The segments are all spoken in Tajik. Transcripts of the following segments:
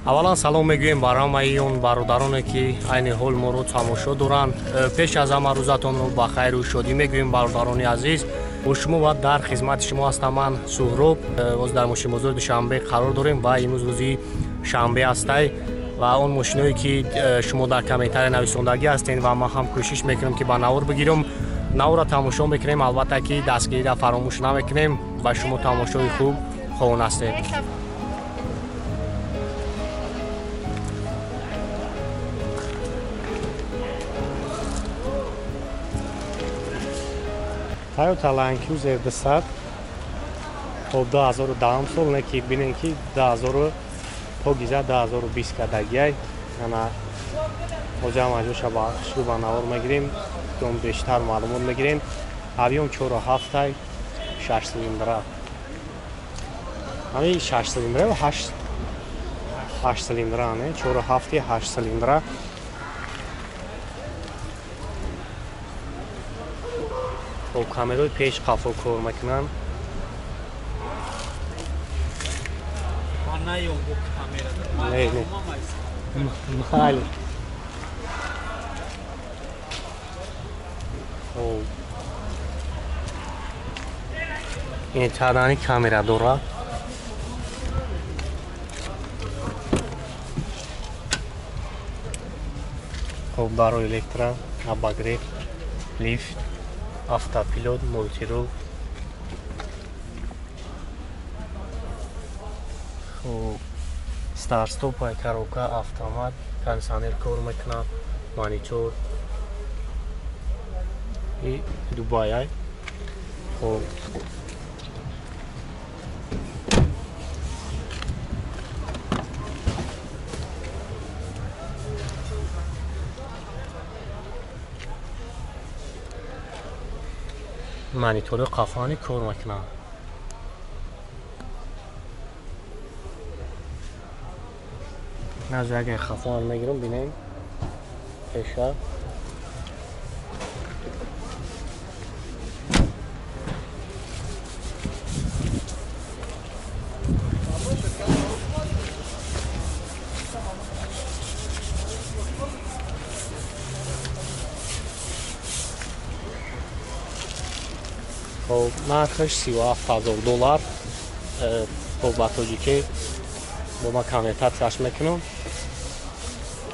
Аввалан салом мегӯем ба ҳамаи он бародароне, ки айни ҳол моро тамошо доранд. Пеш аз ҳама рӯзатонро ба хайру шодӣ мегӯем, бародарони азиз. Бо шумо ва дар хизмати шумо ҳастам ман Суҳроб. Боз дар мошинбозори Душанбе қарор дорем ва имрӯз рӯзи шанбе ҳастай ва он мошиное, ки шумо дар комментария нависондагӣ ҳастед ва ман ҳам кӯшиш мекунам, ки ба навор бигирам. Наворро тамошо мекунем, албатта ки дастгириро фаромӯш намекунем. Ба шумо тамошои хуб хоҳон ҳастем. Toyota Land Cruiser 200 то 2010 сол, не ки бинем ки 2000 то гиза 2020 кадагиай. Ана ҳозир маҷоша ба шурӯъ ба навор мегирем, дом бештар маълумот мегирем. Объём 4.7, 6 цилиндра. Ҳамин 6 цилиндра ва 8 цилиндра, не? 4.7 8 цилиндра. Бо камераи пеш қафо кор мекунанд. Не, не. Майли. Ин чадани камера дорад. Хоб, барои электро, обогрев, лифт, автопилот, мультирул. Хоб, старт-стоп, коробка, автомат, кондиционер кор мекунад, монитор. И Дубай ай. Хоб, монитори қафони кор мекунад. Назар агар қафоан мегирам, бинем пеша. Хоб, нархаш 37,000 доллар. Хоб, ба тоҷикӣ бо ман конвертатсияш мекунам.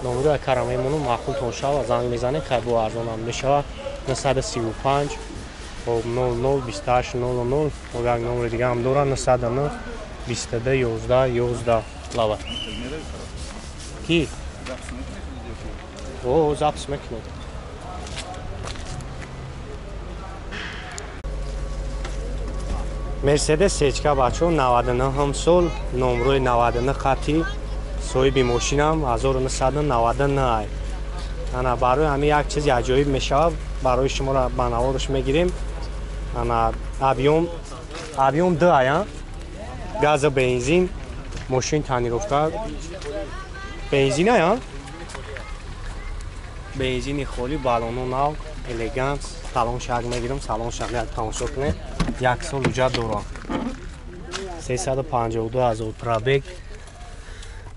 Номеро акара мемонам, маъқултон шава, занг мезанем, хай бо арзонам мешава. 935 хоб 00 28 00. Бо як номери дига ҳам дорам, 909 22 11 11. Лава. Ки? О, запис мекунем. Мерседес сечка бачо 99 сол, номрои 99 хати, соҳиби мошинам 1999. Ана барои ҳамин як чизи аҷоиб мешавад, барои шуморо ба наворш мегирем. Ана объём 2 ая, газа бензин, мошин тонировка. Бензин ая? Бензини холӣ, балону нав, элеганс. Салон шак мегирам, салон шак як тамошо кунед. Як сол ҳуҷҷат дорам. 352,000 пробег.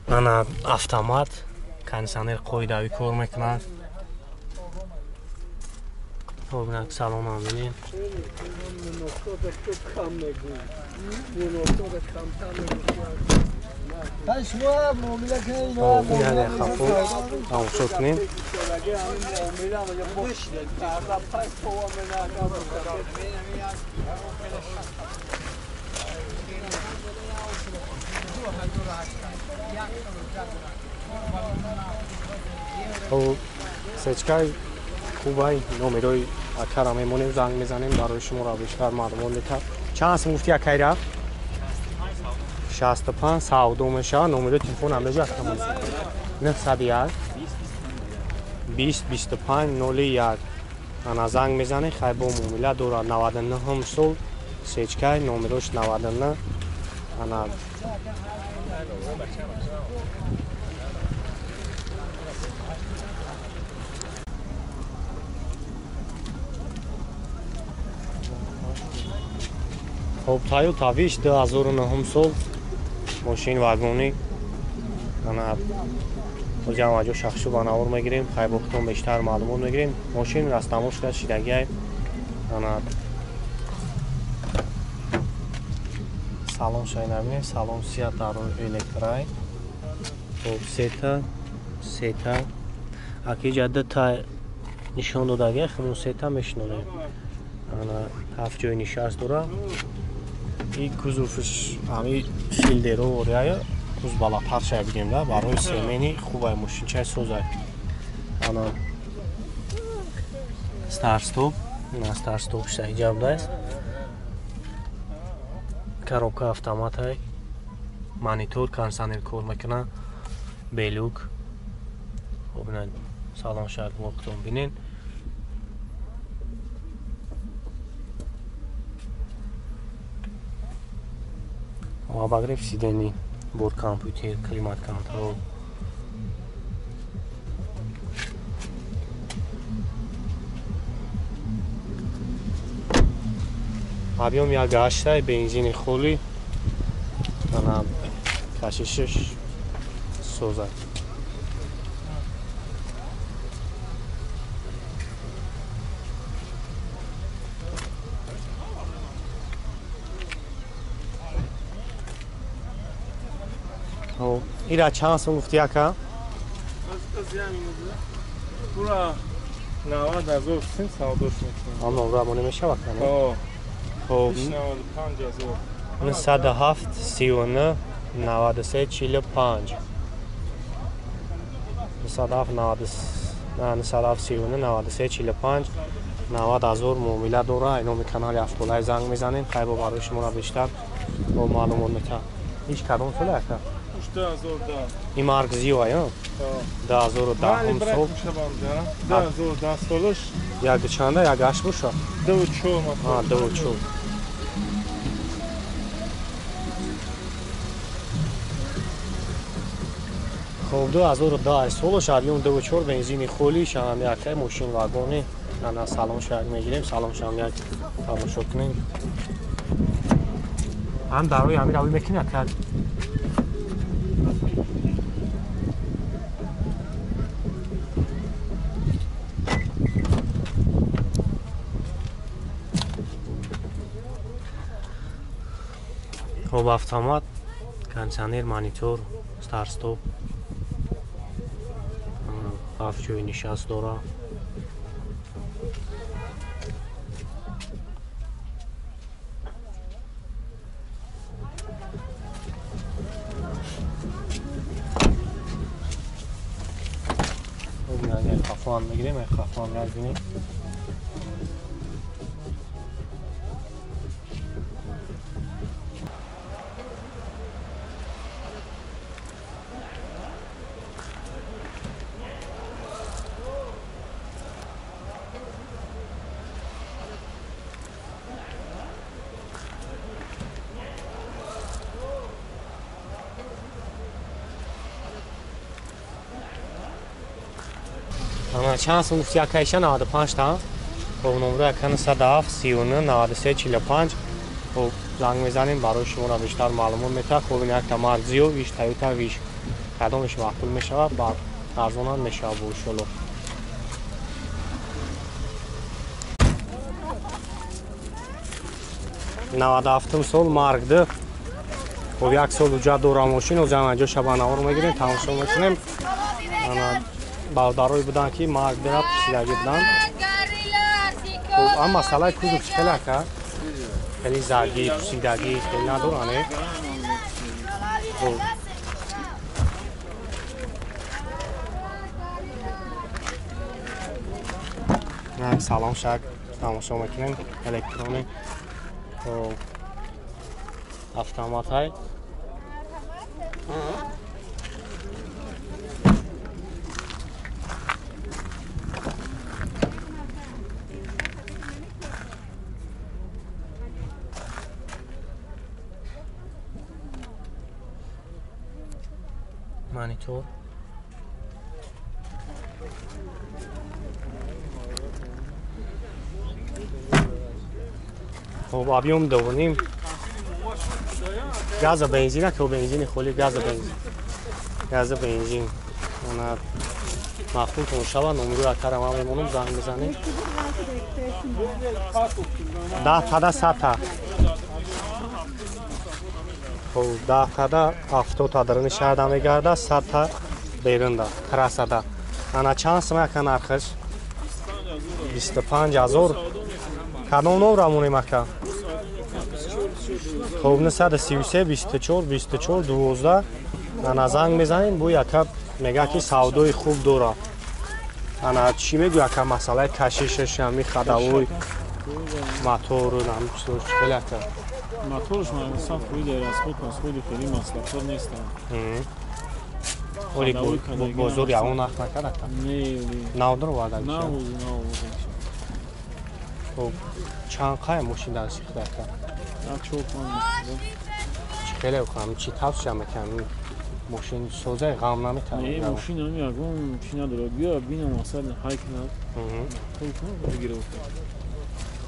Ана автомат, кондиционер қоидавӣ кор мекунад. Хоб, инак салонам бинем. Хоб, инак хафо тамошо кунем. Хоб, сечкаи хубай, номерои акара мемонем, занг мезанем, барои шуморо бештар маълумот метаҳад. Чанд сум гуфти акайра? 65 савдо мешавад. Номерои телефон ҳам меҷа акамон. 901 20 25 01. Ана занг мезанем, хай бо муомила дорад. 99 сол, сечкай, номерош 99. Ана хоб, Toyota Wish 2009 сол, мошин вагонӣ. Ана ҳозир ҳам ҷо шахшу ба навор мегирем, хайбохтон бештар маълумот мегирем. Мошин растамошка шидагиай. Ана салон шай набинем, салон сия таро электрай. Хоб сета, сета. Аки ҷа та нишон додагиай, хумон сета мешинонем. Ана ҳафт ҷои нишаст дора. И кузовш ҳами филдеро ворияя куз баландтар шай бигем да, барои семени хубай мошинчай созай. Ана старт-стоп, на старт-стоп шай ҷабдааст. Коробка автоматай, монитор, кондиционер кор мекунад, белюк. Хоб ина салон шаҳр вақтон бинен. Обогрев сидений, борт компьютер, климат контрол. Объем як ҳаштай, бензини холи. Ана кашишиш созад. Ира чанд сум гуфти ака? Бура 90 ҳазор сум савдош мекунем. Ама ура моне мешавад кана? Ҳо. Хоб. 95 ҳазор. 907 39 93 45. 907 907 39 93 45 90 ҳазор муомила дора. Иноми канали Афтолай занг мезанем. Хайбо барои шуморо бештар бо маълумот метаҳам. Ҳеҷ кадом сола ака? 2010. И марк зио, а? 2010 сол. 2010 солаш. Як чанда, як ҳашт боша? 2.4. А, 2.4. Хоб, 2010 солаш, объем 2.4, бензини холи, шам якай мошин вагони. Ана салон шак мегирем, салон шам як тамошо кунем. Ҳам дарои ҳамин равӣ мекунӣ ака? Хоб, автомат, кондиционер, монитор, старт-стоп. Ҳафт ҷои нишаст дора. Хоб, хафоам мегирем, хафоам як бинем. Чанд сум гуфти акайша? 95 та. Хоб, номро ака 907 39 93 45. Хоб, занг мезанем, барои шуморо бештар маълумот метаҳад. Хоб, ин якта марк зиё, виш Тойота виш. Кадомеш маъқул мешавад, ба арзонам мешавад бо иншолло. 97 сол марк д. Хоб, як сол уҷа дора мошин, ҳозир ҳам ҷо шабанавор мегирем, тамошо мекунем. Бародарое буданд ки марк дера пурсидагӣ буданд. Хоб, ам масъалаи кузов чӣ хеле ака? Хеле заргӣ, пурсидагӣ хеле надоранд, не? Хоб. Салон шак тамошо мекунем, электрони. Хоб, автоматай. Монитор. Хоб, объем 2.5. Газа бензина, ки бензини холи, газа бензин. Гази бензин. Ана маъқултон шава, номеру акара ман мемонам, занг мезанед. 10 тада 100 та. Хоб, 10 тада 70 та даруни шаҳрда мегардад, 100 та берунда, трассада. Ана чанд сум ака нархаш? 25 000. Кадом номра монем ака? Хоб, 933 24 24 12. Ана занг мезанем, бу яка мега ки савдои хуб дора. Ана чӣ мегӯ ака масъалаи кашишаш, ҳами ходовой мотору ҳами чизош хеле ака? Моторш ман 100% расход, расходи хеле маслаҳат нестам. Оли бозор ягон нарх накард ака? Не, нав дароварда? Нав. Хоб, чанд қай мошин дар сихта ака? 4-5. Чӣ хеле ҳами чӣ тавсия мекунам? Мошин созаи ғам наметавонад. Не, мошин ҳами ягон чӣ надорад. Биё бинам, асал ҳай кунад. Бигирад.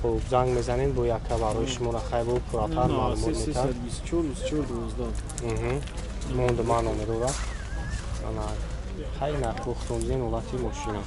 Хуб, занг мезанем бо яка барои шуморо хай бо пурратар маълумот метаҳад. 324 24 12. Монду ман номерора. Ана хай нарх бухтон зин ҳолати мошина.